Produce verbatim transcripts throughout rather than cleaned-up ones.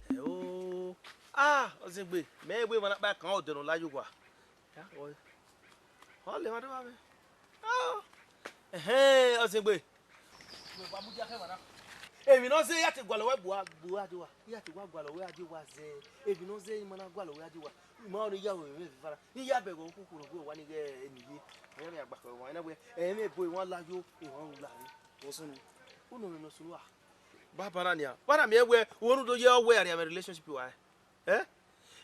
Ẹo, ah, Ọziengbe, mẹ wẹ emwa na kpa kan ọdẹ ne ọ la ye owa. Ya, ọ, ọ lẹ emwa dọmwa mwẹ. Ah, ẹhẹn, Ọziengbe. Wẹ wa mudia khẹ emwa na. Emwi ne ọ zẹ, ya te gualọ wẹ gbe uwa, gbe uwa die owa. Ya te wa gualọ wẹ a die owa zẹ. Emwi ne ọ zẹ, ima na gualọ wẹ a die owa. Ima ọnii ya ru ẹmwẹ vbe evara. Ne I ya bẹghe okuku ne ọ gu wa ni ghẹ eni ye. Ọ ya vbe ya gba khẹ ọmwa, ena wẹ, ẹmwẹ ebo emwa la yo, emwa ru la re. Ọ sunu. Unu mwẹ ne ọ sunu a? Baba na nian. Baba na miẹn wẹ, uwẹ ne u do ye ọwẹ arrian mwẹ relationship wa, eh? Eh?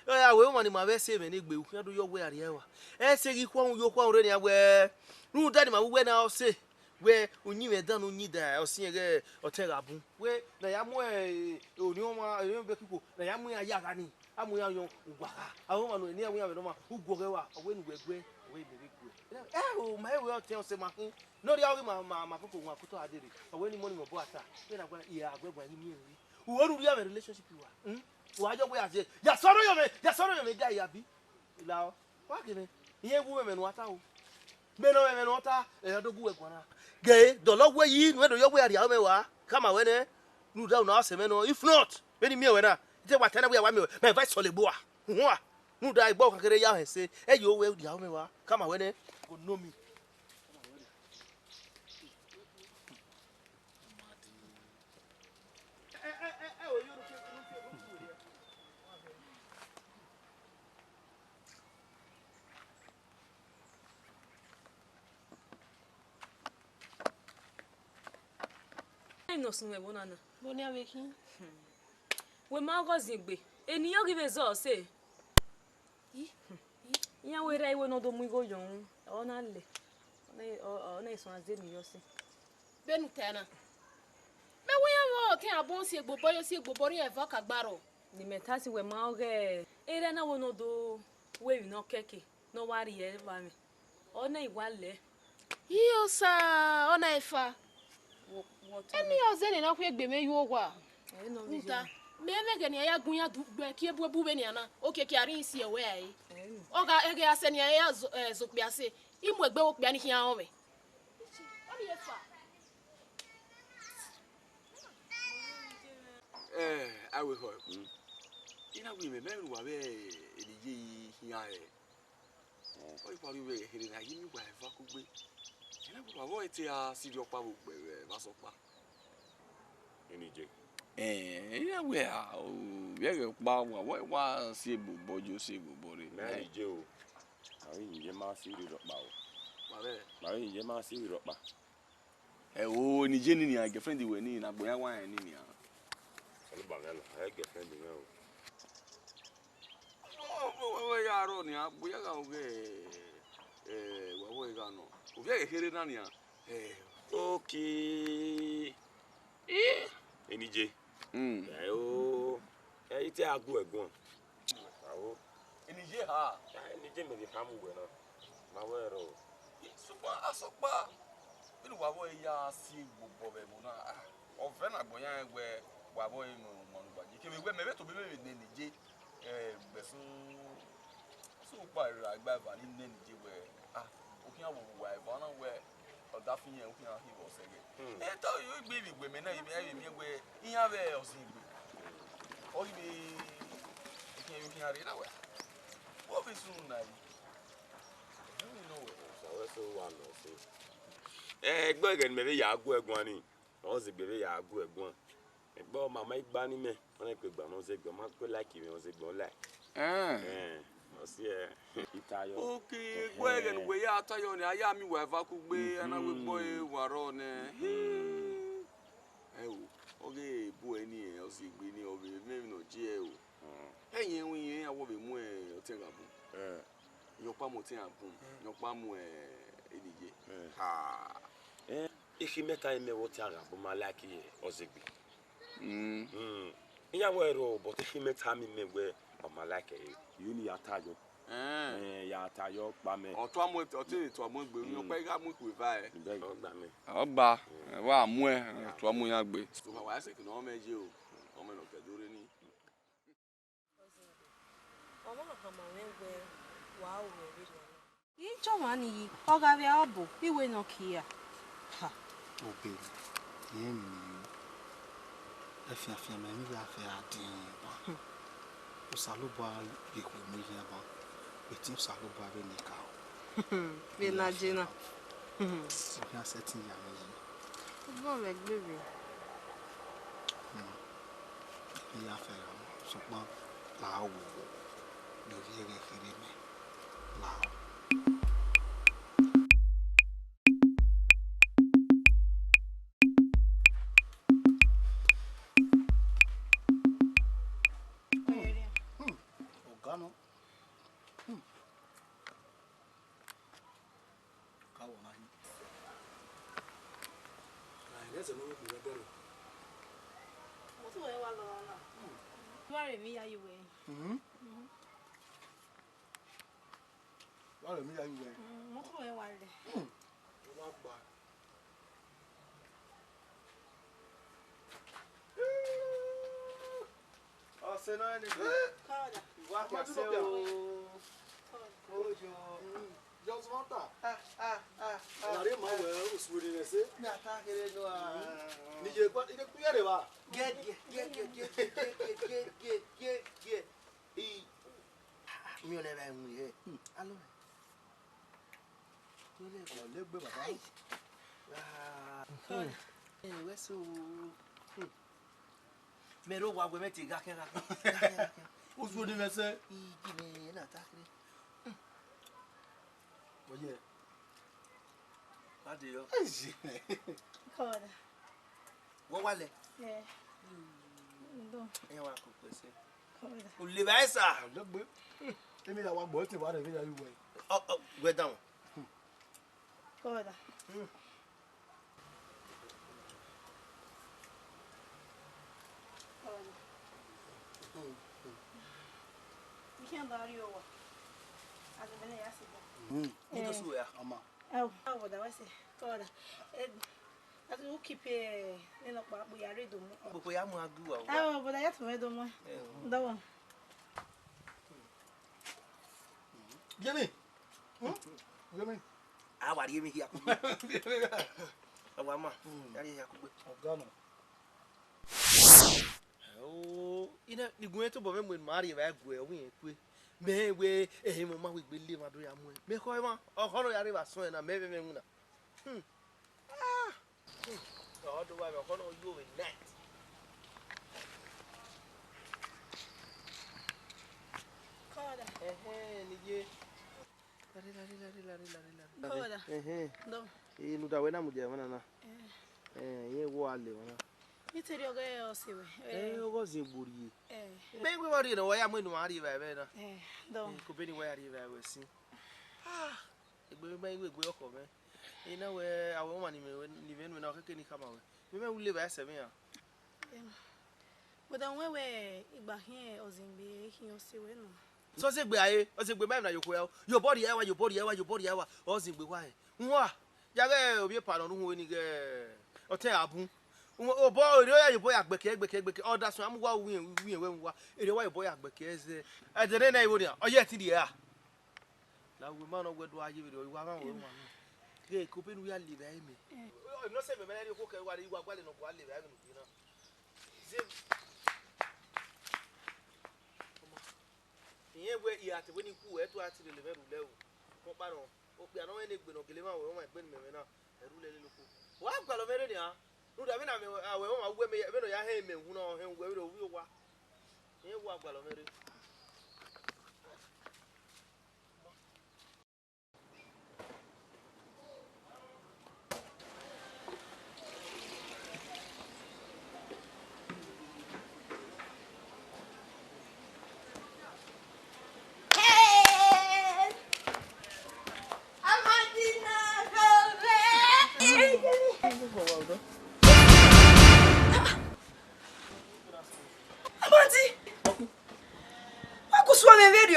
Ọ ya wẹ, emwa ni ma vbe sẹ mwẹ ne egbe, u khian do ye ọwẹ arrian wa. Ẹ sẹ ghi khuọnrẹn, u yo khuọnrẹn rre nian wẹ, rhunmwuda ne ima vbe uwẹ na ọse, wẹ, uyinmwẹ dan ne u yin da ọse ighẹ ọtẹn gha bun. Wẹ, ne a ya mu, eh, orhiọn ọmwa, orhiọn bekiko, ne a ya mu iran ya gha ni, a mu iran yọn uwa gha. Avbe ọmwa ne eni ẹvbo iran vbe ne ọmwa, u guọghọ ẹre wa, ọ wẹ ne uwẹ guẹ, ọ wẹ ne imẹ vbe guẹ. Ẹ o, ma he wẹ ọtẹn ọse ma khin. Ne ọ rhie ọghe ma, ma, ma koko wan kotọ a dere. Ọ wẹ ne imọ ni mwẹ obọ a ta. Vbene a gua, I ra guẹ guan ghi miẹn emwi. Uwẹ ne u rhie mwẹ relationship wa. Hmm? Wa ye ọwẹ a ye. Ya sọrọ yọ mwẹ, ya sọrọ yọ mwẹ, ga ya bi. Lao. Wa ghe mwẹ. Iran wu mwẹ ne uwa ta o. Mẹ ne ọ mwẹ ne ọ ta, ẹ, ọ do gu wẹ guan na. Ghe, dọlọ wẹ yi, ne u do ye ọwẹ a rhie mwẹ wa. Khama wẹ nẹ. Rhunmwuda u na sẹ mwẹ nọ. If not, vbene I miẹn wẹ na, I te wa ta ẹna wẹ a wa miẹn wẹ. My advice sọlegbe uwa. Uhua. Rhunmwuda egbe ọ kha kherhe ya họn ẹse, ẹ ye owẹ rhie mwẹ wa. Khama wẹ nẹ. Go know me. Ẹ nọ sunu ẹvbo na na. Vbọ ne a vbe khin? Wẹ ma ọghe Ọziengbe, eni yọ ghi vbe zọ ọse. Iran wẹ erha iwe ne ọ do mu igho yọ uhunmwu, ọ na lẹ, ọ na, ọ, ọ na suẹn zẹ eni yọ ọse. Vbene u ta na, mẹ wẹ iran vbe ọtẹn abọ si egbobọ yo si egbobọ rhian eva ka gbarọ. Ne imẹ ta si wẹ ma ọghe erha na wo ne ọ do ru emwi ne ọ kẹke ne ọ wa rhie evba mwẹ, ọ na i wa lẹ. Iye osa, ọ na efa. Eni ọzọ eni na khu egbe mwẹ ye owa. Rhunmwuda, mẹ mwẹ ẹghẹ ne iran ya gun iran du gbe kie ebuebu vbenian na, okiekie a rhie si ẹwẹ rae. Ọ gha ẹghẹ a sẹ ne iran ya zo, eh, zẹ okpia sẹ, I mu egbe vbe okpia ni khian rọnmwẹ. Ọ ni efa. Eh, a wẹ ekhọe. I na wẹ imẹ, mẹ vbe ne uwa vbe eni ye khian rẹ. Ọ ghi kpa rhie vbe kherhe ne a ghi miẹn uwa eva kugbe. Ena wẹ uwa vbe te a si rhiọkpa vbe okpẹ vbe asọkpa. Eni je. Eh, ena wẹ a, o, vbe ẹghẹ ọkpa, wa, wa, wa si egbobọ yo si egbobọ rre. Mẹ eni je o. A vbe eni je ma si rhiọkpa o. Wa vbe. A vbe eni je ma si rhiọkpa. Ẹ o, eni je ni nian, girlfriend wẹ ni, ne agbọn ya wa rẹn ni nian. Ọnọba mwẹ la, ẹ girlfriend mwẹ o. Ọ, ọ, ọ, ọ ya rrọọ nian, agbọn ya gha ghe, ẹ, wa vbe gha nọ. Ovbi ẹghẹ kherhe na nian. Ẹ, okay. Ih, eni je. Mm. Ẹ o, ẹ, I te a gu ẹguọn. Aro. Eni je ha? Eni je mẹ vbe khama uwẹ na. Ma wẹ rọ. Sokpan, asọkpa. Vbene uwa vbe ya si egbobọ vbe ẹvbo na, ah, ọ vẹ ne agbọn ya rẹn wẹ wa vbe ne ọmọ ne uwa je. Kevbe wẹ mẹ vbe tobọ mẹ vbe nene je, eh, gbẹsun, sokpan ra gba eva ni nene je wẹ, ah, okhian vbe uwa eva na wẹ, ọ da fi yẹn okhian hi vbe ọsẹ ghe. Hmm. Eh, ta yo igbe ivbi wẹ mẹ na, ivbi, ivbi miẹn wẹ, iran vbe ọzọ igbe. Ọ ghi vbe, okhian yo okhian rre na wẹ. Wo vbe sunu na yi. Ẹmwẹ nọ wẹ. Sa wẹ so wa nọ so. Eh, egbe ẹghẹ ne mẹ vbe ya gu ẹguan ni, ọ zẹ egbe vbe ya gu ẹguan. Egbe ọ ma ma igba ni mẹ, ọ na kpe gba ne ọ zẹ egbe, ọ ma kpe like mwẹ, ọ zẹ egbe ọ like. Eh. Eh, ọ si ẹ. Itayo. Okay, egbe ẹghẹ ne wẹ ya tayo ni, a ya miẹn uwa eva kugbe, a na wẹ egbe ọre wa rrọọ nẹ. Hmm. Ẹ o, ọ ghe bu ẹni, ọ zẹ egbe ni, ọ vbe mẹ emwi ne ọ je ẹ o. Hmm. Ẹ yẹn wẹ irẹn ya wọ vbe mu, eh, ọtẹn gha bun. Eh. Yọkpa mu ọtẹn gha bun, eh, yọkpa mu, eh, eni ye. Eh. Ha. Eh, ikhi mẹ ta mẹ wẹ ọtẹn gha bun ma like, eh, ọ zẹ egbe. Mm. Mm. Iran wẹ rọ, but ikhi mẹ ta mi mẹ wẹ Ọ ma like ẹre, iyẹn ne I ya ta yọ. Ẹn. Ẹn, ya ta yọ kpa mẹ. Ọ tua mu, ọ te tua mu egbe, mm, ọkpa i gha mu ikhuo eva ẹre. Bẹ́ẹ̀. Ọ gba mẹ. Ọ gba, ẹ wa mu ẹ, tua mu iran gbe. So, ma wa sẹ ke ne ọ mẹ ye o, ọ mẹ ne ọ kẹ do rre ni. Ọmwa khama mwẹ wẹẹ, wa ru ẹre na. I jọ ọmwa nii yi, ọ gha vbe a obọ, I wẹ ne ọ kie a. Ha. Obọ, irẹn emwi ne I ru. Ẹfianfian mẹ, emwi ya fẹ a diẹn ba. Hmm. Osanobua ye ekhue mu ihian ba. Wẹ te Osanobua vbe ne I ka. Vbe na je na. Hmm. Ọ khian sẹtin ya mwẹ yi. Obọ mwẹ gbe vbe. Hmm. I ya fẹ gha mu, sokpan la wo, ne ovbi ẹghẹ kherhe mẹ, la. Hmm, ọga nọ. Hmm. Ka wọ na hin. Ra ẹre ẹzẹ ne ọ vbe gbe ẹdẹrẹ. Mọto wẹ wa lọ na. Hmm. Wa rẹ emwi ya ye uwẹ. Mhm. Mhm. Wa rẹ emwi ya ye uwẹ. Mm, mọto wẹ wa lẹ. Hmm. Wa gba. Ọse nọ rẹn ni. Kọda. Wa kẹse o. Kọda. Oyo. Just want to. Ah, ah, ah, ah. Wa rre ma wẹ osuẹri rẹ sẹ. Mi a ta kherhe nọ a. Ni ye gua, ike ku yẹrẹ va. Gie, gie, gie. I, mi ọ nẹ vbe mu ihe. Alo. Ọ legbe baba. Ai. Ah. Ẹ, wẹ so. Hmm. Mẹ rre owa wẹ mẹ te gha khian, gha khian, gha khian, gha khian. Osuẹri rẹ sẹ. Igi mẹ na ta kre. Oye. Wa de yọ. Kọda. Wọ wa lẹ? Ẹ. Ndo. Ẹ wa ko pese. Kọda. O le ba esa. Ọdọgbe. Emi ya wa gbọ, ete wa rẹ, emi ya yu wẹ. Ọ, ọ, wẹ down. Kọda. Hmm. Kọda. Hmm, hmm. I khian da rrie owa. Azẹvbe ne ya sẹ da. Hmm. Ẹ. Ido su ya. Ọma. Ẹ o, ọ, brother, wẹ sẹ. Kọda. Ẹ, a tu keep, eh, ne nọkpa kpo ya rre do mu. Kpokpo ya mu agu wa. Ẹ o, brother, ya tu mwẹ do mu. Ẹ o. Dọwọ. Yemi. Hmm? Yemi. A wa rhie emwi hia kugbe. A wa ma. Hmm. Ya rhie hia kugbe. Ọga nọ. Oh, ina ni gun tobọ mwẹ mu ne ma rhie evba gue, ọ wẹ irẹn kue. Mẹ wẹ ehe mwẹ ma wẹ egbe le emwa do ya mu ẹn. Mẹ khọ emwa, ọkhọ nọ ya rre evba sọn ẹn na, mẹ vbe mwẹ winna. Hmm. Ah. Hmm. Ọ do wa vbe ọkhọ nọ yo vbe night. Kọda. Ẹhẹn, ni ye. Lare, lare, lare, lare, lare, lare. Kọda. Ẹhẹn. Dọ. Enu da wẹ na mudia emwa na na. Eh. Eh, irẹn wẹ a le emwa na. I te rhie ọghe ọse ruẹ. Eh, ọghe ọse gbe rhie. Eh. Mẹ wẹ wa rhie ne ọ ya mu enu a rhie evba ẹvbo na. Eh, dọ. Eh, ko be ne wa ya rhie evba ẹvbo sin. Ah, egbe mwẹ ma i wẹ egbe ọkhọ mwẹ. Ena wẹ, a wẹ ọmwa ni mwẹ, ni mwẹ nuẹn na, ọ keke ne I khama wẹ. Mẹ mẹ wu le evba ẹsẹ mwẹ ya. Em, but ọ wẹ wẹ igba khian Ọziengbe khian ọse ruẹ nọ. Sẹ Ọziengbe a re, Ọziengbe ma emwi na ye okhuo ẹre o. Ye obọ rhie ẹre wa, ye obọ rhie ẹre wa, ye obọ rhie ẹre wa. Ọziengbe wa rẹn. Uwa, ya ghẹ ovbi epa nọ ne uhunmwu ni ghẹ ọtẹn a bun. Obọ, erriọ ya ye obọ ya gbẹkẹ, gbẹkẹ, gbẹkẹ. Ọ da suẹn a mu uwa ru irẹn, ru irẹn wẹ mu uwa. Erriọ wa ye obọ ya gbẹkẹ zẹ. Ẹdẹ nene igho nia, ọ ye ẹtin rhie ra? La uwẹ ma nọ wẹ do a ye vberriọ, I wa gha wẹ wan nọ. Ghẹ ko be ne u ya le evba ẹre mẹ. Emwi nọ sẹ mẹ, mẹ na rhie okhuo kẹ, wa rre, I wa gualọ ne ọ gua le evba ẹre vbe ne u gbe na. Zẹ. Irẹn wẹ I ra te wẹ ne I ku, ẹ tua ti lele mwẹ rhulẹ o. Ọkpa nọ, okpia nọ mwẹ ne egbe ne ọ gele mwẹ, a wẹ ọmwa egbe ne imẹ mwẹ na, ẹ rhulẹ lele okhuo. Wa gualọ mwẹ rre nia. Rhunmwuda vbene a mwẹ, a wẹ ọmwa uwu mẹ, vbene ọ ya hẹ imẹ wu na, ọ hẹ uwẹ vbene ovbi owa. Irẹn wa gualọ mwẹ rre. Amadi!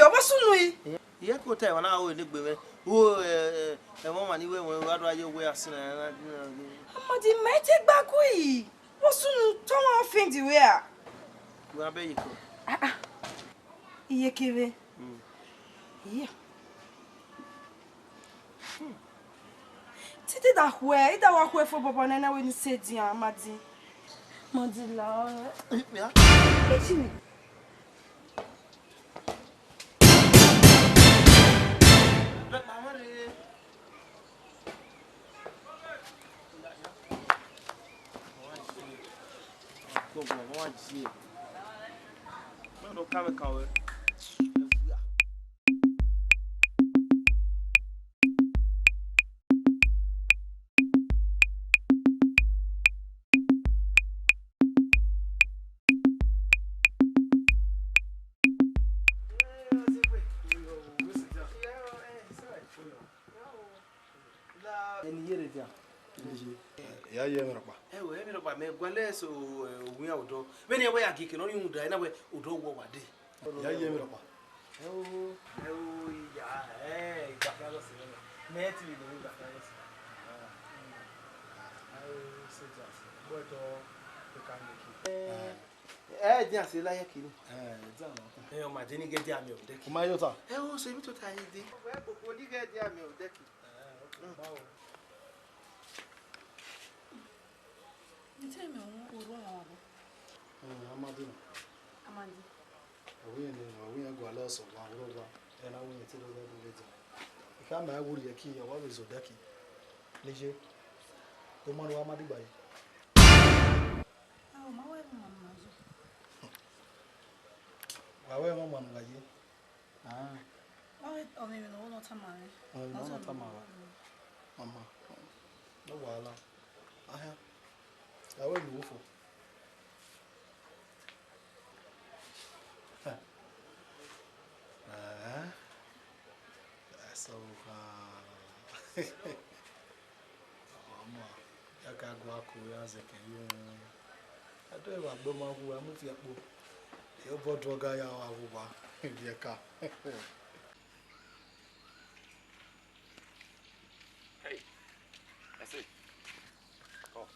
Vbọ sunu i? Iye ko ta emwa na ro enegbe mwẹ. Wo, eh, eh, ẹmwẹ ọmwa ni wẹ ẹmwẹ, wa do ye wẹ asin na, na, na, na. Amadi, mẹ te gba ku yi. Vbọ sunu tọ ọmwa offend wẹ a? Wa bẹ ye ko. Ah, ah. Iye kevbe. Mm. Iye. Titi da khuẹ, I da wa khuẹ fo bọbọ nẹ, na wẹ ne I sẹ edian, Amadi. Amadi la ọre. Ya. Esi ni. Ẹni yẹrẹ dia. Ya ye emwi rhọkpa. Ẹ wẹ, emwi rhọkpa, mẹ gualọ eso, eh, owian odọ. Vbene ẹ wẹ ya gie eke ne ọ rhunmwuda, ẹ na wẹ odọ wọ wa dee. Ya ye emwi rhọkpa. Ẹ o, ẹ o, iya, ẹ, igba fian lọ sẹ mẹ. Mẹ te vbe lele igba fian lọ sẹ. Ẹ o, sẹ dia sẹ. Bọ ẹdọ, ẹ ka nẹ ki. Ẹ, ẹ dia sẹ la ye ki ni. Ẹ, dia nọ. Ẹ, ọ ma de ni gẹ dia mẹ o, dẹki. Ọ ma yo ta. Ẹ o, sẹ emwi tota ye dee. Ọ wẹ gbogbo ni gẹ dia mẹ o, dẹki. Ẹ, okay, bye o. Ẹ te mẹ orhu ọmwa vbọ? Ẹ, Amadi nọ. Amadi. Ọ wẹ irẹn ne, ọ wẹ irẹn gualọ sẹ ọmwa vbe ọgua, ẹ na wẹ irẹn te do ghe ẹdẹ. I khama ẹn vberriọ ẹki, ọ wa vbe zẹ odẹ ẹki. Leje, ọma ne uwa ma digba ye. A, ọ ma wẹ ẹmwẹ ọmwa ne uwa ye. Wa wẹ ẹmwẹ ọmwa ne uwa ye. Ah. Ọ wẹ, ọ mwẹ emwi ne ọ wẹ ne ọ tama mwẹ. Ọ mwẹ emwi ne ọ tama ruẹ. Mama, no wahala. Ahian. Ya wẹ ne u ru fo. Eh? That's so hard. Ọmọ, ya ka gua ku ya zẹ kẹ yo. A do evba gbe ma wu, a mu fi akpo. Yo bọ drug ya wa wu wa. Ivie ka. Hey, I say, come.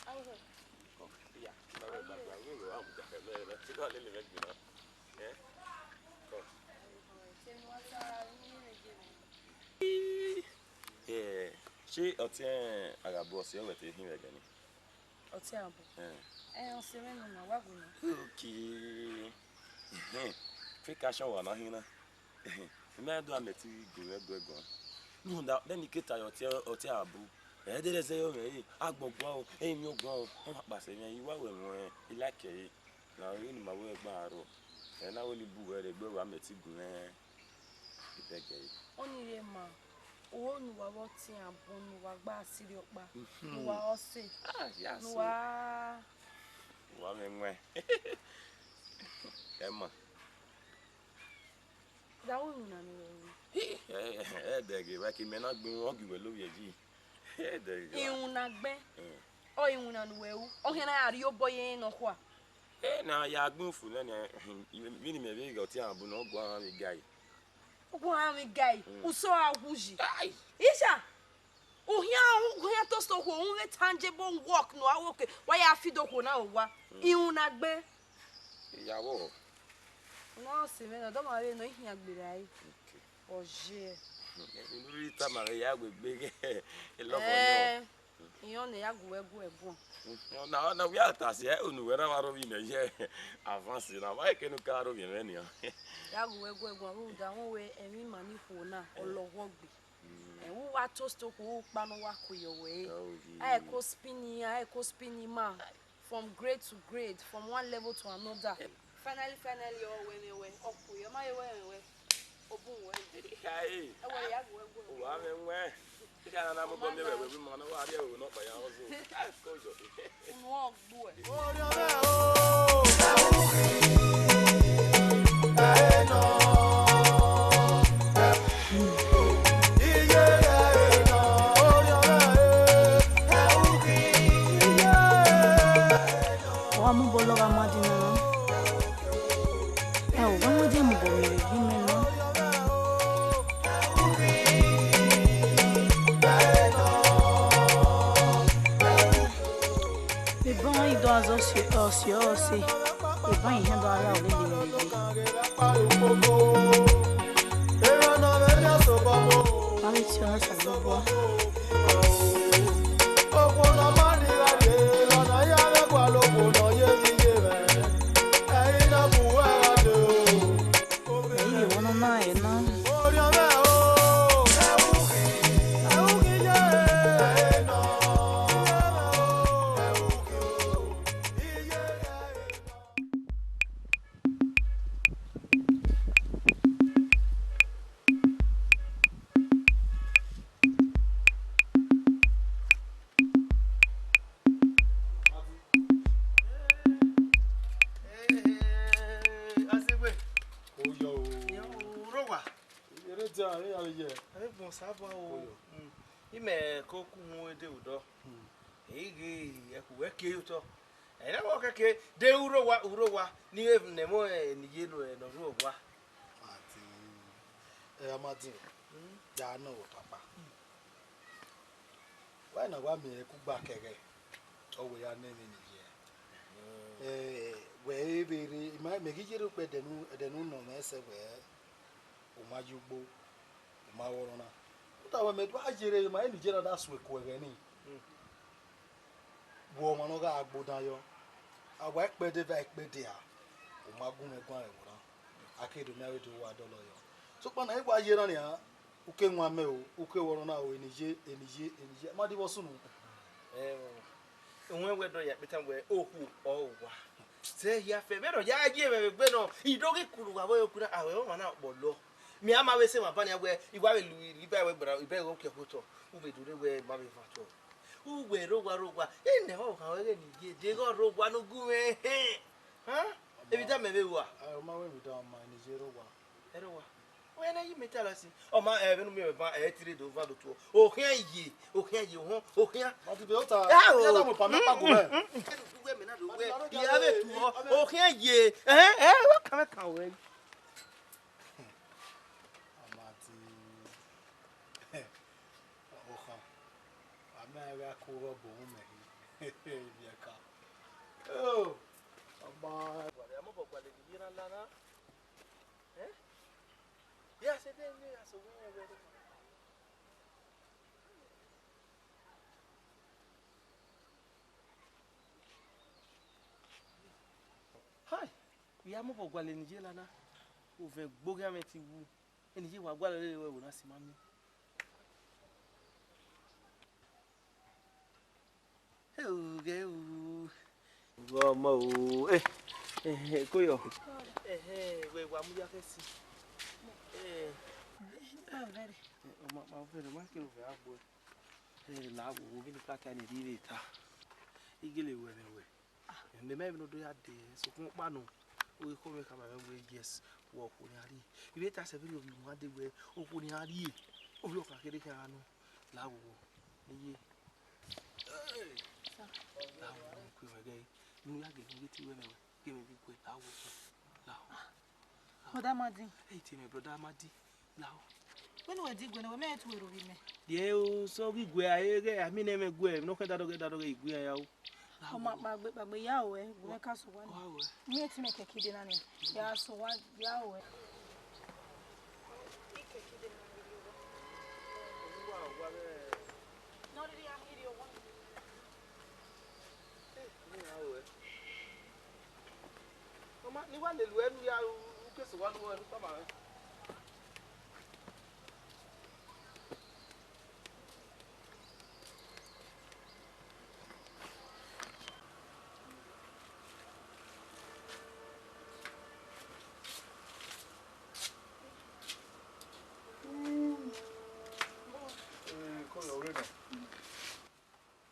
Come, yeah. Come. Eh, ṣé ọtẹn Aghabọ ọse ọ wẹ te hin vbe ẹghẹ ni? Ọtẹn Aghabọ? Eh. Eh, ọse mwẹ nọ, wa gu nọ. Okay. Ehẹn. Fake action wa na hin na. Ehẹn. Mẹ do a mẹ ti gu mwẹ gu ẹguan. Rhunmwuda, vbene I ke ta ye ọtẹn, ọtẹn Aghabọ. Ẹ dẹ rẹ zẹ yọ mwẹ, eh, agbọn guan o, emwi guan o, ọ ma kpasẹ mwẹ, I wa wẹ ẹmwẹ, I like ẹre. Na ọre ne ima wẹ gba rrọọ. Ẹ na wẹ ne I bu wẹ rre egbe wa mẹ ti gu mwẹ. Ibẹgẹ re. Ọnii rre ma, oro ne uwa vbe ọtẹn Aghabọ ne uwa gba sirri ọkpa, ne uwa ọse, ah, ya ne so. Uwa, uwa mwẹ ẹwẹn. Ẹ ma. Da ru iwinna ne uwẹ ru? Ẹ, ẹ, ẹ dẹghe, wa ke mẹ na gbẹn, ọ gie wẹ lovbiẹ yi. Ẹ dẹghe. Iwinna gbẹn. Mm. Ọ iwinna ne uwẹ ru. Ọ khian na ya rhie obọ ye nọkhua. Ẹ na ya gbẹn ufu nẹ, vbene imẹ vbe ghe ọtẹn Aghabọ ne ọ guan mwẹ gai. Ọ guan mwẹ gai. Mm. Usọ a wu yi. Ai. Isha. Uhian, uhian toast okhuo, u vbe tangible work ne uwa wo ke, wa ya feed okhuo na owa. Mm. Iwinna gbẹn. Iyawọ. Nọ sẹ mwẹ nọ, dọmọ vbe nọ, I khian gberra ẹre. Okay. Ọye. Unu rhie tama mwẹ ya wegbe ghe, I love you. Eh, irẹn ọnii ya gu wẹ gu ẹguọn. Mm, na, na, wẹ a ta sẹ, unu wẹ na wa rhovbiẹ mẹ ye advance na, wa ke ne u ka rhovbiẹ mwẹ nian. Ya gu wẹ gu ẹguọn, rhunmwuda, wẹ ẹmwẹ ima ni khuo na, ọ lọghọ gbe. Mm. Ẹ, u wa toast okhuo, u kpa ne ọ wa ku yọ wẹ. Oh, yeah. A ko spin, a ko spin ma. From grade to grade, from one level to another. Finally, finally, ọ wẹ mwẹ wẹ, ọ ku yọ, ma ye wẹ mwẹ wẹ, obun wẹ. Hey. Ẹ wẹ ya gu wẹ gu. Wa mwẹ wẹ. Ika na na mo bọ mi wẹ wẹ ma na wa ri ẹvbo nọ kpa ya ọzọ. Ah, ko jọ. Unu ọ gbu ẹ. Ọ wa mu obọ lọgha Amadi na. Ẹ o, wa mu ẹdẹ mu obọ miẹn vbe egbe imẹ nọ. Ọse ọse, eban ihian do gha vbe aro lele vbe egbe. Ma vbe tie ọna Osanobua. Ẹ i vbe wọ nọ na, ẹ na. Ọsiegbe. Oyọ o. Ẹ, u rre owa? Ere dia, ere a vbe ye? Ẹ, agbọn Osanobua o. Oyọ. Mm. Imẹ ko ku uhunmwu de vbe odọ. Hmm. Ẹ i ghe ẹkhu wẹ kie ye otọ. Ẹ i na wẹ kẹkẹ, de u rre owa, u rre owa, ne I vbe ne ẹmwẹ ne I ye ne ọ rre owa. Amadin, ẹ, Amadin, ya nọ wẹ kpakpa. Wa na wa miẹn kugba kẹghẹ, ọ wẹ ya nọ ẹmwẹ ne I ye. Ẹ, wẹ i vbe rre, ima, mẹ ghi ye rre ukpẹ ẹdẹ ne u, ẹdẹ ne u nọ mwẹ sẹ wẹ, u ma ye ugbo, u ma ru ọna. Rhunmwuda wẹ mẹ do gha ye rre, ma eni ye na da suẹn ku ẹghẹ nii. Wẹ ọmwa ne ọ gha gbe odan yọ, a wa ikpẹdẹ va ikpẹdẹ a, u ma gu mwẹ guan ẹvbo na, a ke do miẹn avbe do wa dọlọ yọ. Sokpan na, I wa ye na nian, u ke wan mẹ o, u ke ru ọna o, eni ye, eni ye, eni ye, ma divbọ sunu. Ẹ, owẹn wẹ dọ ya kpeta wẹ okhuo ọ wa. Zẹ hia fẹ, vbene ọ ya ye mwẹ vbe egbe nọ, I do ghi kuru uwa vbe okuna, a wẹ ọmwa na kpọlọ. Mẹ a ma vbe sẹ emwa ban nian wẹ, I wa vbe lu iba wẹ gbara, iba wẹ okiẹ kotọ, u vbe do rre wẹ ma vbe van tuẹ. U wẹ rre owa, rre owa, enẹ ọvbokhan ruẹ ghẹ ne I ye, deghẹ ọ rre owa ne u gu mwẹ hẹn. Hẹn? Emwi da mẹ vbe rua. Ẹ, ọ ma wẹ emwi da ọma, eni ye rre owa. Ẹ rre owa. Wẹ ne I yi mẹ ta lọ sin. Ọ ma, ẹ, vbene u miẹn mwẹ ban, ẹ, te I rre do van do tuọ. Okhian ye, okhian ye, ohọn, okhian. Ma ti be ota. Ẹ, o. Ya da mu pa mẹ kpa gu mẹ. Ẹ, du wẹ mẹ na do wẹ. Ya vbe tuọ. Okhian ye. Ẹ, ẹ, wa kan mẹ kan wẹ. Amadin. Ọvbokhan, a ma gha ku vbe obọ uhunmwu mẹ hin. Ivbi ẹka. Oh, ọma. Gualọ, a mobọ gualọ eni ye na la na. Eh? Ya sẹ ẹdẹ ne ya sẹ owẹ rẹn wẹ. Hai, u ya mobọ gualọ eni ye la na. Ovẹn gboghian mwẹ te wu. Eni ye wa gualọ lele wẹ, wẹ na si ma miẹn. Ẹ o, ghẹ o. Ọmọ o, eh, eh, eh, ko yọ. Eh, eh, wẹ wa mu ya kẹ si. Eh. Ọ ma, ma vẹrẹ, ma kẹ ovẹn a gbe. Eh, la wo, wo, vbene I ka ta ni rri vbe ta. I gele wẹ mwẹ wẹ. Mẹ ma emwi ne ọ do ya dee, sokpan ọkpa nọ, ọ ghi khọ mwẹ khama mwẹ wẹẹ, yes, wẹ okhuo ne a rrie. I vbe ta sẹ vberriọ ovbi wan dee wẹẹ, okhuo ne a rrie, ovbi ọkhan kherhe khian gha nọ, la wo, ne I ye. La wo, ne I ku mwẹ ghe, ne u ya gie ne u ghi te wẹ mwẹ wẹ, gie mwẹ vbe guẹ, la wo, la wo. Brother Amadi. Hey, tie mẹ, brother Amadi. Lao. Wẹ ne uwẹ di guẹ nẹ, wẹ mẹ tu ero vbe mẹ. Ye o, sọ ghi guẹ, a ye ghẹ, a miẹn ne ẹmwẹ guẹ, ne ọ kẹn dadọ ghẹ, dadọ ghẹ, i guẹ ya o. Ọ ma kpagbe, kpagbe ya o, ẹ, gu mẹ ka sẹ owa nẹ. Ọ, ẹ. Miẹn te mẹ kẹkẹ ide na nẹ, ya sẹ owa, ya o, ẹ. I kẹkẹ ide na rhirhi owa. Owa, owa ghẹ. Ne ọ rhirhi a rhirhi owa. Eh, ne a o, ẹ. Ọ ma, ne I wa lele uẹ ne u ya ru, u ke sẹ owa ne u ru ẹre, u tama rẹ.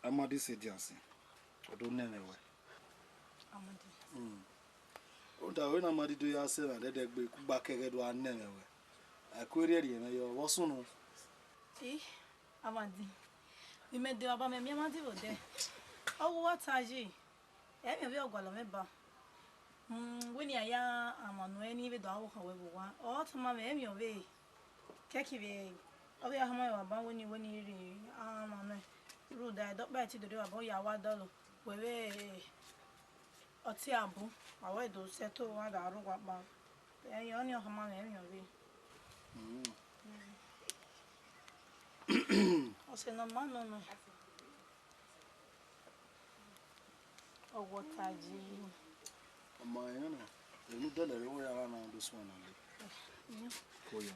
Amadi sẹ edian sin, ọ do nẹ ẹmwẹ wẹ. Amadi. Mm. Rhunmwuda vbene Amadi do ya sẹ ẹmwẹ ẹdẹdẹgbe kugba kẹghẹ do gha nẹ ẹmwẹ wẹ. A i ku erriọ rhie mwẹ yọ, vbe ọ sunu? I, Amadi, vbe imẹ dee, baba mẹ miẹn Amadi vbe odẹ. Ọ ghi wa ta yi, ẹ i miẹn ovbi ọgualọ mwẹ ba. Mm, wẹ ne I ya ya amwa nuẹn ne I vbe do aro khọ wẹ vbe owa. Ọ tama mwẹ, ẹ i miẹn ovbe. Kẹkivbe, ọ ghi ya hama mwẹ baba wẹ ne, wẹ ne I rhie amwa nuẹn. Rhunmwuda ẹdẹ ọkpa i te do rre baba, ọ ya wa dọlọ. Wẹ vbe Ọtẹn abu, a wẹ do sẹ ẹto, wa da rre owa kpa. Ẹyọ ni ọ khama mwẹ emwi ọvbehe. Mm. Ọse ne ọ ma nọ nọ. Ọ wọta yi. Ọ ma rẹn na, emwi dẹlẹ rre wẹ a gha na do suẹn na le. Ko ya.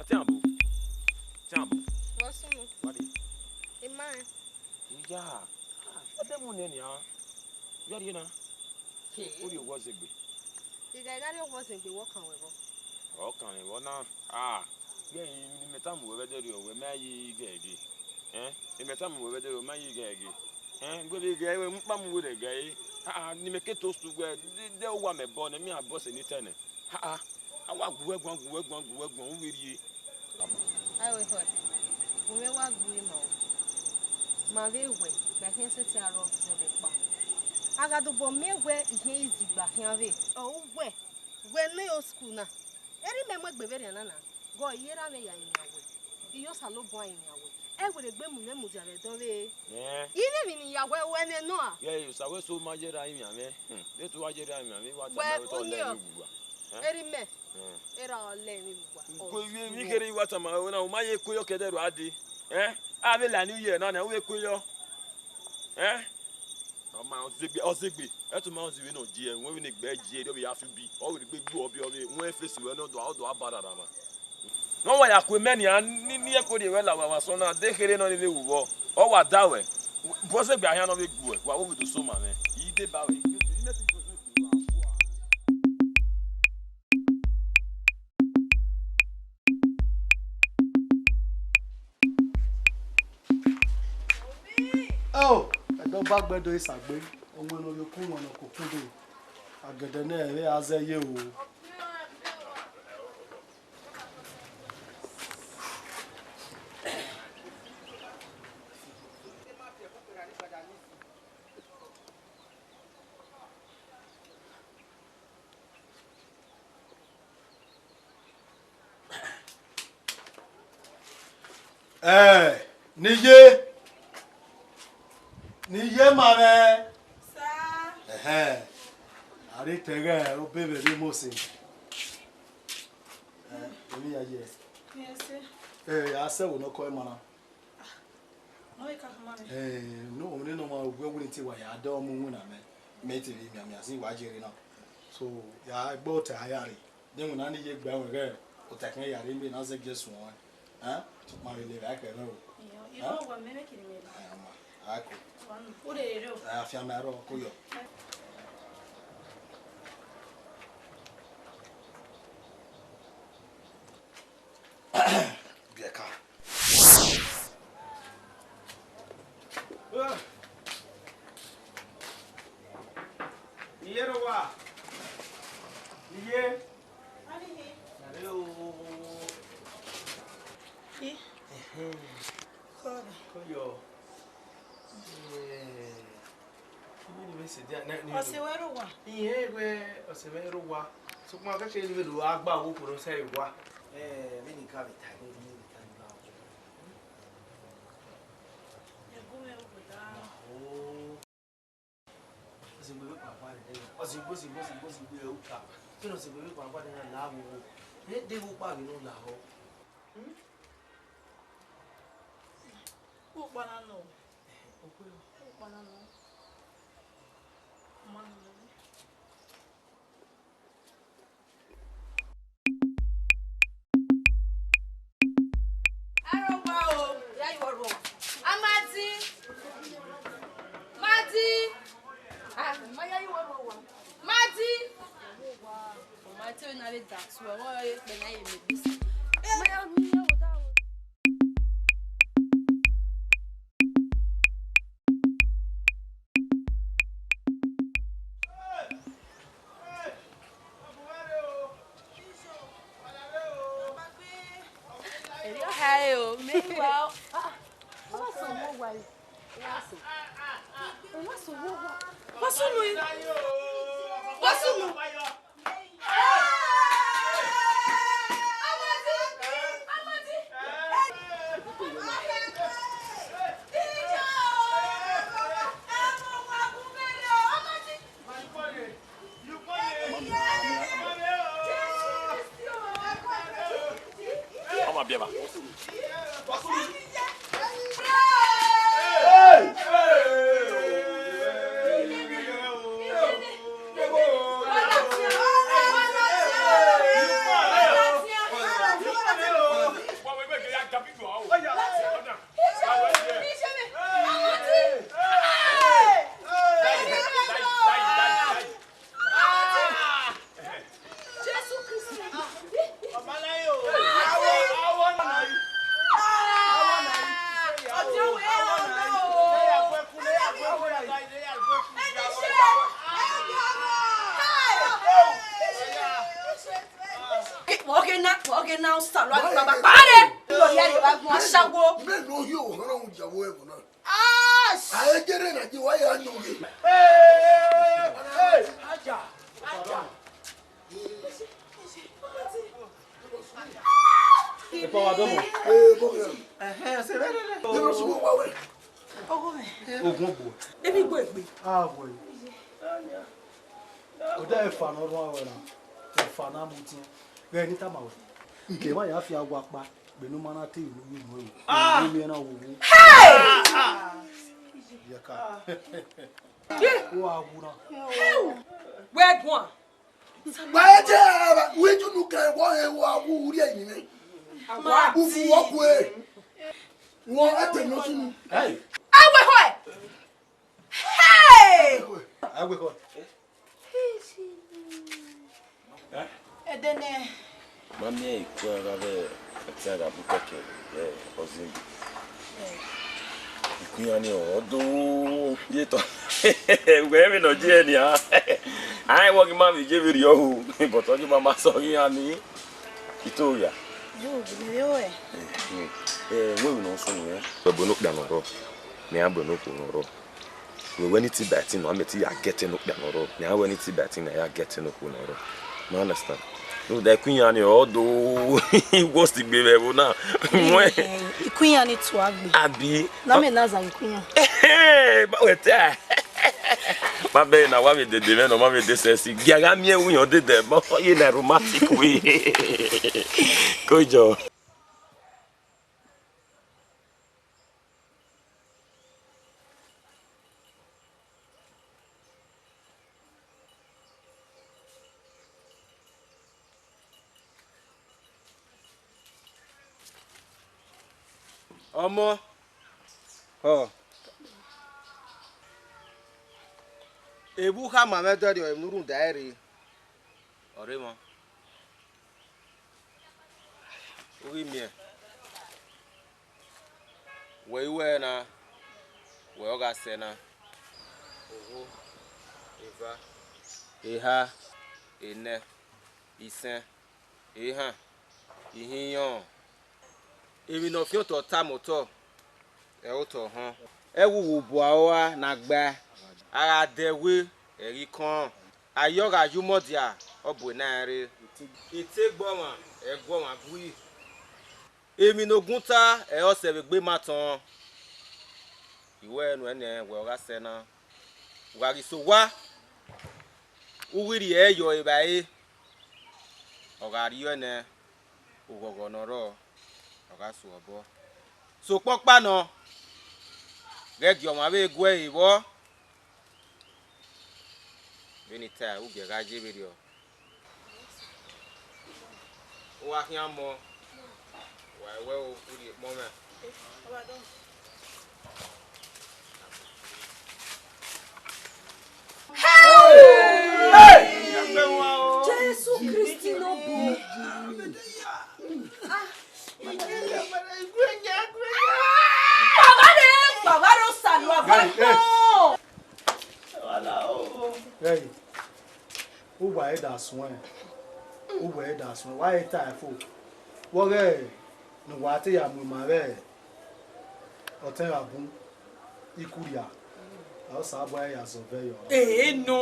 Ọtẹn abu. Ọtẹn abu. Vbọ sunu? Wa de? Ima rẹn. Iya. Ọ de mu nẹ nian. Vbe a rrie na? Ke. U rhie owa Ozegbe. I gha gha rhie owa Ozegbe, wẹ ọ kan wẹ vbọ? Ọ kan mwẹ vbọ na. Ah, vbe emwi ne imẹ tama uwẹ vbe ẹdẹrriọ, wẹ ma ye ghẹ ghe. Ẹn? Imẹ tama uwẹ vbe ẹdẹrriọ, wẹ ma ye ghẹ ghe. Ẹn? Wẹ vbe ghẹ, wẹ mu kpa mu wẹ rẹ ghẹ. Ah, ne imẹ ke toast uwẹ, de, de uwa mẹ bọ nẹ, mẹ a bọ sẹ ne I tẹ nẹ. Ah, ah. A wa gu wẹ guan, gu wẹ guan, gu wẹ guan, u vbe rrie. Awe hot, u mwẹ wa gu ima o. Ma vbe wẹ, gba khian sẹtin arọ zẹ vbe kpa. A gha dobọ miẹn wẹ I khian i zigba khian vbe. Ọ wẹ, wẹ ne old school na. Erha imẹ mu egbe vberriọ na na, gọ I ye erha mwẹ ya rinmwian wẹ, I ye Osanobua rinmwian wẹ, ẹ wẹ rhe egbe mu mwẹ mudia vbe ẹdẹ ọvbehe. Ẹn. I mwẹ emwi ne I ya wẹ, wẹ nẹ nọ a? Ghẹ, Osa wẹ so ma ye erha rinmwian mwẹ. Hmm, de te u wa ye erha rinmwian mwẹ, I wa ta wẹ ma wẹ te ọ lẹ ọni emwi uwa. Ẹn? Erha imẹ, ẹn, erha ọ lẹ emwi uwa. Ko emwi kherhe I wa tama ruẹ na, u ma ye kue yọ ke ẹdẹ ruẹ a dee. Ẹn? A vbe la New Year na, na u vbe kue yọ. Ẹn? Ọ ma Ozegbe, Ozegbe, ẹtu ma Ozegbe nọ die, wẹ vbe ne egbe die, ọ vbe ya fi bi, ọ vbe gbe gbu ọbiọ vbe, wẹ face wẹ ne ọ do, ọ do a ba rara ma. Ne ọ wa ya ku mẹ nian, ni, ni ẹko rhie wẹ la wa wa sọn na, de kherhe nọ ni vbe wu vbọ, ọ wa da wẹ, bu Ozegbe ahian nọ vbe gbuẹ, wa wo vbe do so ma mwẹ, I de ba wẹ. Ẹo, ẹdẹ ọba gbẹdọ isagbe, ọwẹn ne ọ rhie okun, ọwẹn ne ọ koko dee, agẹdẹ ne ẹ i re a zẹ ye o. Ẹ, ne I ye, ne I ye ma mwẹ. Sa. Ẹhẹn. A rre tẹ ẹghẹ obọ vbe Imosi. Ẹ, emwi ya ye. Yes, sir. Ẹ, a sẹ ẹvbo ne ọ kọ ima na. Nọ vbe ka khama mwẹ. Eh, no, ne nọ ma wẹ wẹ te wa ya dọ mu winna mẹ. Mẹ te vbe mianmian sin wa jere na. So, ya gbe otọ a ya rre. De winna ni ye gbe wẹ ghẹ, otọ khin ya rre, mẹ na zẹ gie suẹn. Eh? Ma vbe lele ẹkẹ nẹ o. Iyo, iyo, wa mẹ mẹ kiri mẹ. Eh, ma. A ko. Wa nu. O de rre o. Eh, afianma rrọọ, ko yọ. Biẹ ka. Iye rre owa. Iye. Are o. Ẹhẹn. Ko yọ. Eh. Ọse wẹ rre owa? Irẹn wẹ ọse mwẹ rre owa. Sokpan ọ kẹkẹ ne I vbe do gha gba owẹ okhuo ne ọ sẹe owa. Eh, vbene I ka vbe ta ẹre, vbene I vbe ta ẹre. Ẹgu mwẹ rre owa. Oh. Ọse egbe vbe kpakpa rẹ, ọse egbe, ọse egbe, ọse egbe, ọse egbe rẹ uka. Vbene ọse egbe vbe kpakpa rẹ na la vbe owo. Rẹ deghẹ ukpa ghi nọ lahọ. Hmm? Ukpa na nọ. Okpia. Ukpa na nọ. Ọ ma nọ. Aro wa o, ya yi wọ rhuọ. Amadi. Madi. Ah, ma ya yi wọ rhuọ wa. Madi. Ma te na vbe da tu, ọ re kpẹ na ye mẹ gbese. Ma ya mi ya wo da o. Eri ọha ẹre o, mẹ i wa o. Ah, ah, ọ ma sẹ owo wa re. Ọ ma sẹ. Ọ ma sẹ owo wa. Wa sunu. Wa sunu. Jesu Kristi. Vbe ọghe na, vbe ọghe na, Osanobua kpare. Lọ ya rre vbe agbọn asawo. Mẹ ne ọ hiẹ ohanran mu ya vbe ẹvbo na. A i gere na je wa ya yan oghe. Epa wa dọmọ. Ee, bọ ya. Ẹhẹn, ọse vbe rere. Ye no sugbo wa wẹ. Ogun gbo. Emwi gbo egbe. A wẹ. Odẹ efa ne ọ rhuan wẹ na, efa ne a mu tiẹn. Ghẹ ne I tama wẹ, ke emwa ya fi awa kpa, vbene u ma na te ru inu ẹvbo, inu ẹvbo na wo wo. Hey! Yẹ ka. U a wu na. Wẹ guan. Wẹ je, wẹ ju nu kẹ, wọ he wa wu uri ẹyin mwẹ. Ufu wọ kue. Wọ ẹtẹ nọ sunu. Hey! Awe họe! Hey! Awe họe. Ẹdẹnẹ. Ma miẹn ikun gha vbe ẹtin gha bu kẹkẹ, ẹ, ọzọ. Ikun iran ni ọ do ye tọ. Wẹ vbe nọ je nia. Ai wọ ghi ma vbe je vbe rriọ hu, but ọ ghi ma ma sọ ghi iran ni. Ito ya. Yo, gele vbe ẹ. Eh, wẹ vbe nọ sunu ẹ. Wẹ bu ne okpia nọ rọ. Mẹ a bu ne okhuo nọ rọ. Wẹ wẹ ni ti ba ẹtin nọ, a mẹ ti ya gẹtẹ ne okpia nọ rọ. Mẹ a wẹ ni ti ba ẹtin na ya gẹtẹ ne okhuo nọ rọ. You understand? No, da ikun iran ni ọ do worst gbe vbe ẹvbo na. Wẹ. Eh, ikun iran ni tua gbe. Abi. Na mẹ na za ikun iran. Ba wẹ ta. Ma bẹ na wa vbe dede mwẹ nọ, ma vbe de sexy. Gia gha miẹn wu yan dede, ma ye na romantic way. Ko jọ. Ọmọ, ọ, evbukha ma mwẹ dọrriọ emwi ne u rhunmwuda ẹre rre. Ọ rre emọ. U ghi miẹn, wẹ i wẹ na, wẹ ọ gha sẹ na. Owo, eva, eha, enẹ, isẹn, ehan, ihinrọn. Emwi ne ọ fian otọ tama otọ, ẹ i re otọ họn. Ẹwu vbe ubu aro ra ne a gbae. A gha dẹ ẹwe, ẹ i ghi kọn. A yọ gha ye umọ dia, ọ bu ena rẹn rre. Ete gbe ọmwa, ẹ gu ọmwa gui. Emwi ne ogun ta, ẹ i re ọsẹ vbe egbe ma tọn. I wẹ nuẹn nẹ, wẹ ọ gha sẹ na. Wa ghi sẹ owa, u ghi rhie ẹre yọ evbare, ọ gha rriọ nẹ, oghọghọ ne ọ rrọọ, ọ gha su obọ. Sokpan ọkpa nọ, ghẹ gie ọmwa vbe gu ẹre vbọ. Vbene I tae, u gie gha ye vberriọ. U wa khian mọ, wa wẹ u rhie ekpọnmwẹ. Jesu Kristi ne ọ bu. Baba re, baba re, Osanobua wa kpọ. Hey, uwa ẹre da suẹn, uwa ẹre da suẹn, wa ẹre ta ẹfo. Vbe ọghe ne uwa te ya mu ima vbe ọtẹn gha bun, ikuria, Osanobua ya zọvbe yọ. Ee, nọ.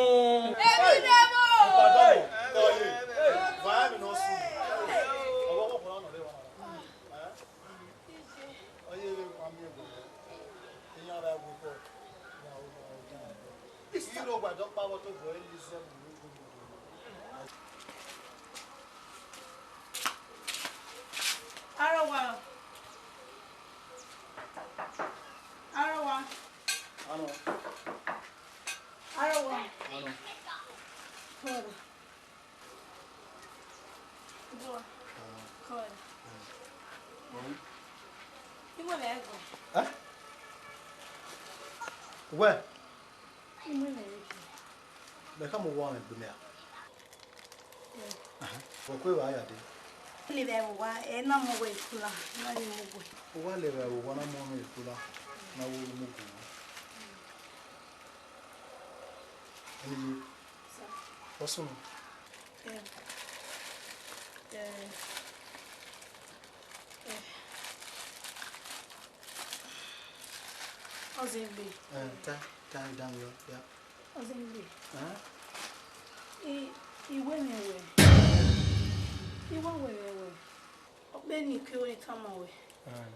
Aro wa. Ano. Come on. Go on. Ah. Come on. Ah. Iwẹ vbe ẹghẹ. Eh? Wẹ? Iwẹ vbe ẹghẹ. Mẹ khama uwa mwẹ egbe mẹ a? Aha. Wẹ kue vbe a ya dee? Levba vbe owa, ẹ na mu wẹ ikula, na ghi mu wẹ. Uwa levba vbe owa na mu mwẹ ikula, na wo mu gu. Ẹni ye? Sir. Ọ sunu. Eh, eh, eh. Ọzẹgbe. Eh, ta, ta, down, ya, ya. Ọzẹgbe. Eh? I, I wẹ mwẹ wẹ. I wa wẹ mwẹ wẹ. Ọ kpe ne I ke ru ne I tama wẹ. Eh.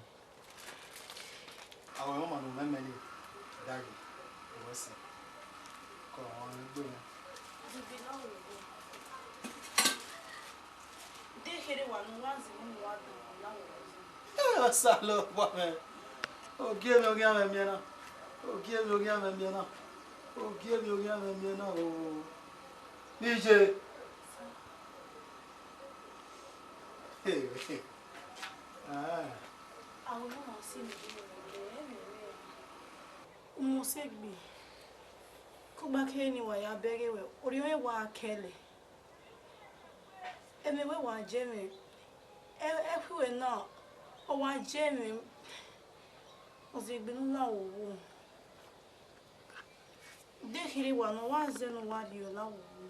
Awẹ ọmọ ne u mẹ mẹ ni, daghi, wẹ sẹ, ke ọmwa ne egbe mwẹ. Dede na wo wo. De kherhe wa ne uwa zẹ ne uwa dan ọna wẹ. Eh, Osanobua mwẹ. Ogiemwi oghian mwẹ miẹn na. Ogiemwi oghian mwẹ miẹn na. Ogiemwi oghian mwẹ miẹn na o. Nije. Hey, hey. Ah. Aro ne ọ ma si mẹ, ẹ mẹ rẹ. Umosegbe, kugba kere ne wa ya bẹghe wẹ, orhiọn wa kẹlẹ. Ẹmwẹ wẹ wa je mwẹ, ẹ, ẹ khuiwẹ na, ọ wa je mwẹ, ọ zẹ egbe ne u la wo wo. De kherhe wa ne ọ wa zẹ ne u wa rhie la wo wo.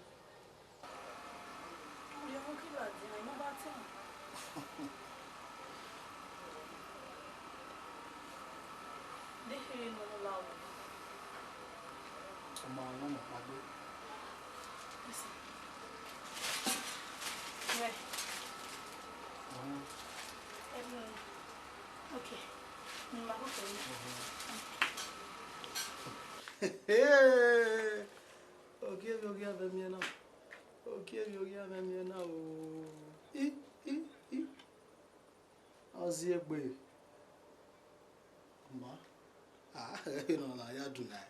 Orhiọn kila dia, I ma ba tẹ. De kherhe ne ọ la wo. Ọ ma wọn nọ kpagbe. Wẹ. Ọhọn. Ẹnu. Okay. Ni ma koko ni. Ọhọn. Ogiemwi oghian mwẹ miẹn na. Ogiemwi oghian mwẹ miẹn na o. I, i, i. Ọziegbe. Ma. Ah, ẹre nọ na ya duna ẹe.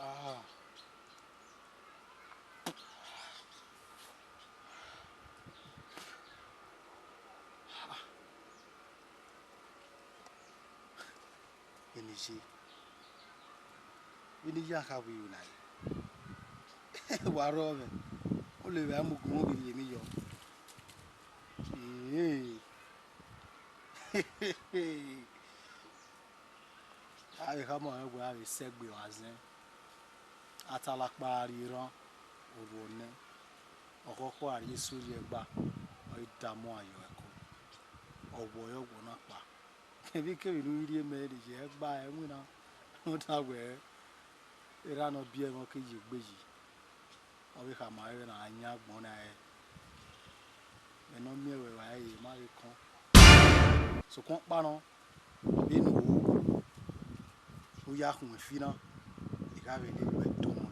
Ah. Vbene I ye, vbene I ya kha vbe iro na re, wa rrọọ mwẹ, ọ levba mu gun vbe rhie emwi yọ. Ee. A vbe khama mwẹ wẹẹ a vbe sẹ egbe vbe azẹn, atalakpa a rhie erhan, orhuọ nẹ, ọkhọkhọ a rhie eso rhie ẹgba, ọ i da amuan yọ ẹko, ọ wọọ ọre ọ wọọ na kpa. Kevbe kevbe ne u rhie mẹ rhie ẹgba ẹmwẹ na, rhunmwuda wẹẹ, erha ne ọ biẹ mwẹ ọ ke ye egbe yi. Ọ vbe khama ẹre vbene a yan agbọn na ẹre. Mẹ ne ọ miẹn ruẹ vbe a ye ma vbe kọn. Sokpan ọkpa nọ, vbene u ru, u ya khun efi na, I gha vbe lele uẹ do mwa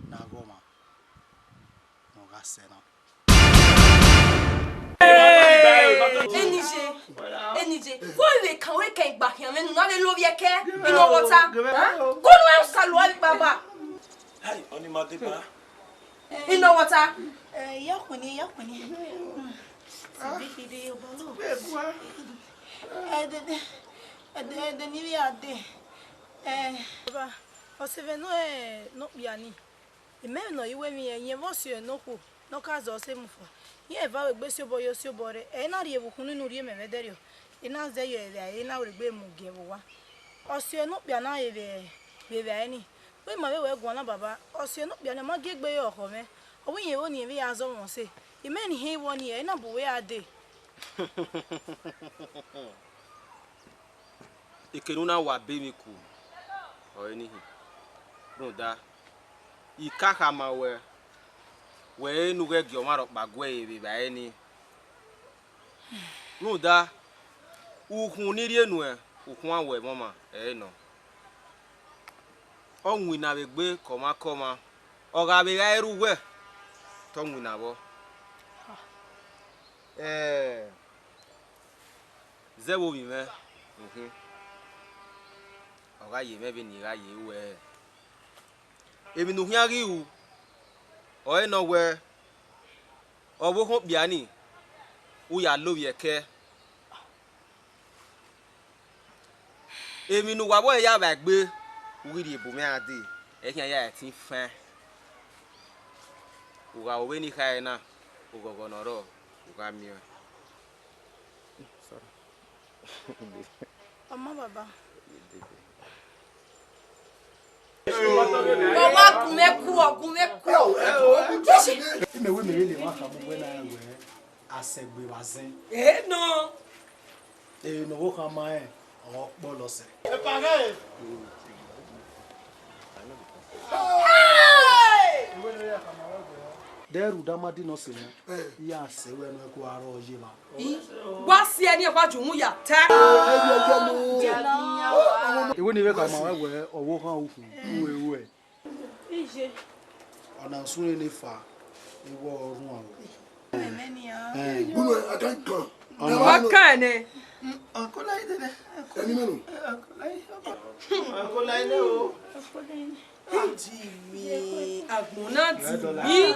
ne a ghọ ọmwa ne ọ gha sẹ na. Enije, Enije, vbọ vbe kan wẹ kan igba khian mwẹ ne u na vbe lovbiẹ kẹ, I nọ wọta. Gọnu ẹ sa lu avbe ikpaba. Hai, ọni ma deba. I nọ wọta. Eh, ya khueni, ya khueni. Sibi khide yo bọlọ. Ẹdẹ, ẹdẹ, ẹdẹ ni vbe a dee. Eh. Baba, ọse mwẹ nọ, eh, ne okpia ni. Imẹ ne ọ ye uwu emwi, irẹn vbe ọ si ẹre ne okhuo ne ọ ka zẹ ọse mu fua. Irẹn eva vbe egbe si obọ ye, si obọ rre, ẹ i na rhie vbe ukhunmwu ne u rhie mẹ vbe ẹdẹrriọ, I na zẹ yọ vbe ẹre, I na wẹ egbe mu gie vbe owa. Ọ si ẹre ne okpia na vbe, vbe evbare ni. Wẹ ma vbe wẹ guan na, baba, ọ si ẹre ne okpia ni, ọ ma gie egbe ye ọkhọ mwẹ. Ọ wẹ irẹn vbe ọni vbe ya zọ mwẹ ọse. Imẹ ne I hẹn vbe ọni, ẹ i na bu wẹ a dee. Eke ne u na wa be emwi ku, ọre nihin. Rhunmwuda, I ka khama ruẹ, wẹ ẹre ne u ghẹ gie ọmwa rhọkpa gu ẹre vbe evbare ni. Rhunmwuda, ukhunmwu ne I rhie nuẹn, ukhunmwu awẹ mwẹ ọmwa ẹre nọ. Ọ winna vbe egbe kọmwa kọmwa, ọ gha vbe gha rre uwẹ, te ọ winna vbọ. Ẹ, zẹ vbe ovbi mwẹ, uhun, ọ gha ye mwẹ vbene I gha ye ruẹ. Emwi ne u khian ghi ru, ọre nọ wẹ, ọvbokhan okpia ni, u ya lovbiẹ kẹ. Emwi ne uwa vbe ya vba egbe, u ghi rhie bu mwẹ gha dee, ẹ i khian ya ẹtin fan. U gha ru vbene I khare na, oghọghọ ne ọ rrọọ, u gha miẹn ọẹn. Sorry. Ọmọ baba. Ọ wa gun mwẹ ku, ọ gun mwẹ ku. Imẹ wẹ mẹ vbe le emwa khama uwẹ na wẹ a sẹ egbe vbe azẹn. Ẹ nọ. Emwi ne ọvbokhan ma rẹn, ọ kpọlọ sẹ. Dẹ rhunmwuda ma di nọ sẹ mwẹ, I ya sẹ wẹ ne ọ ku aro ye ma. I, wa si ẹre ni, wa ju mu ya ta. Ewe ne I vbe khama ruẹ wẹ ọvbokhan ukhun, u ru ẹre. Iye. Ọna usun ne fa, I wẹ ọ rhuan wẹ. Mẹmẹ nian. Ẹn. Gbunu, a kan kan. Wa kan nẹ. Ọkọ lai dede. Ẹni mẹnu. Ọkọ lai, ọkọ. Ọkọ lai nẹ o. Ọkọ lai nẹ. Agbọn na di mi.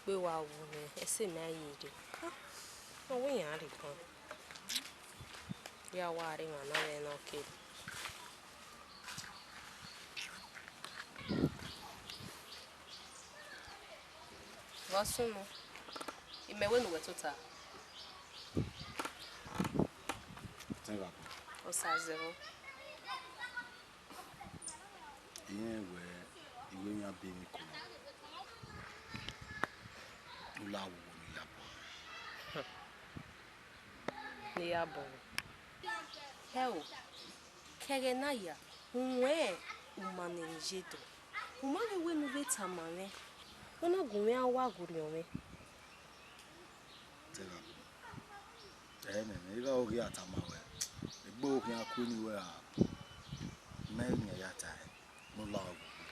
Kpe wa wu mwẹ, ẹse mẹ a ye rre. Ọ wẹ iran rre gan. Ya wa rre emwa na vbe ẹna kere. Vbe ọ sunu, imẹ wẹ ne uwẹ tota. Osa zẹvbo. Irẹn wẹ, I wẹ iran be emwi ku mwẹ. U la wu ne u ya bọ. Ne I ya bọ mwẹ. Ẹ o, ke ẹghẹ na ya, u wẹ uma ne emwi ye dọ. U ma vbe wẹ ne u vbe tama mwẹ, u na gu mwẹ a wa ghorriọ mwẹ. Te gha, ẹ nene, I gha oghi a tama wẹ, egbe okhian ku ni wẹ a, mẹ miẹn ya tae. Ne u la ogbugbu.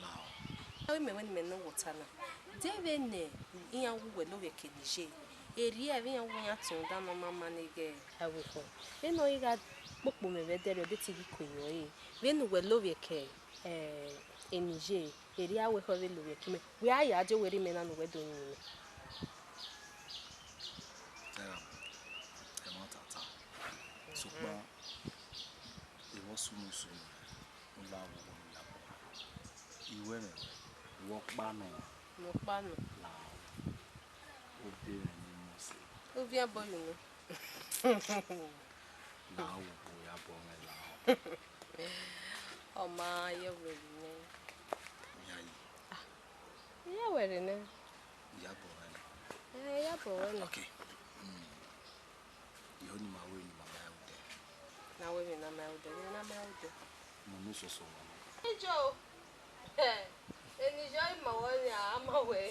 La o. Avbe mẹ wẹ ne imẹ nọ wẹ ọta na, de vbene iran wu wẹ lovbiẹ ke Niger, erriọ vbe iran wu iran tọn dan ne ọ ma ma ne ghẹ. Avbe ekhọe, vbene ọ ghi gha kpokpo mẹ vbe ẹdẹrriọ, de te I ghi ku yọ ẹre, vbene uwẹ lovbiẹ ke, eh, Eni ye, erriọ wẹ ekhọe vbe lovbiẹ ke imẹ, wẹ a ya die owerriẹ imẹ na ne uwẹ do rinmwian imẹ. Tẹra, ẹmwata ta. Sokpan, evba sunu sunu, u la vbe owa ne u ya bọ. I wẹ mwẹ wẹ, wẹ ọkpa nọ. Mẹ ọkpa nọ. La, obọ mwẹ ne I mose. Ovbi ẹbọ yu nọ. La, obọ ya bọ mwẹ la. Ọ ma ye wẹ nẹ. Ya yi. Iye wẹ rre nẹ. Ya bọ mwẹ nẹ. Eh, ya bọ wẹ nẹ. Okay. Hmm. Ihe ne ima wẹ ne ima ma ya odẹ. Na wẹ vbe na ma ya odẹ, vbe na ma ya odẹ. Mu ne soso wọn. Ijo. Eni yo ima wẹ ni a ma wẹ.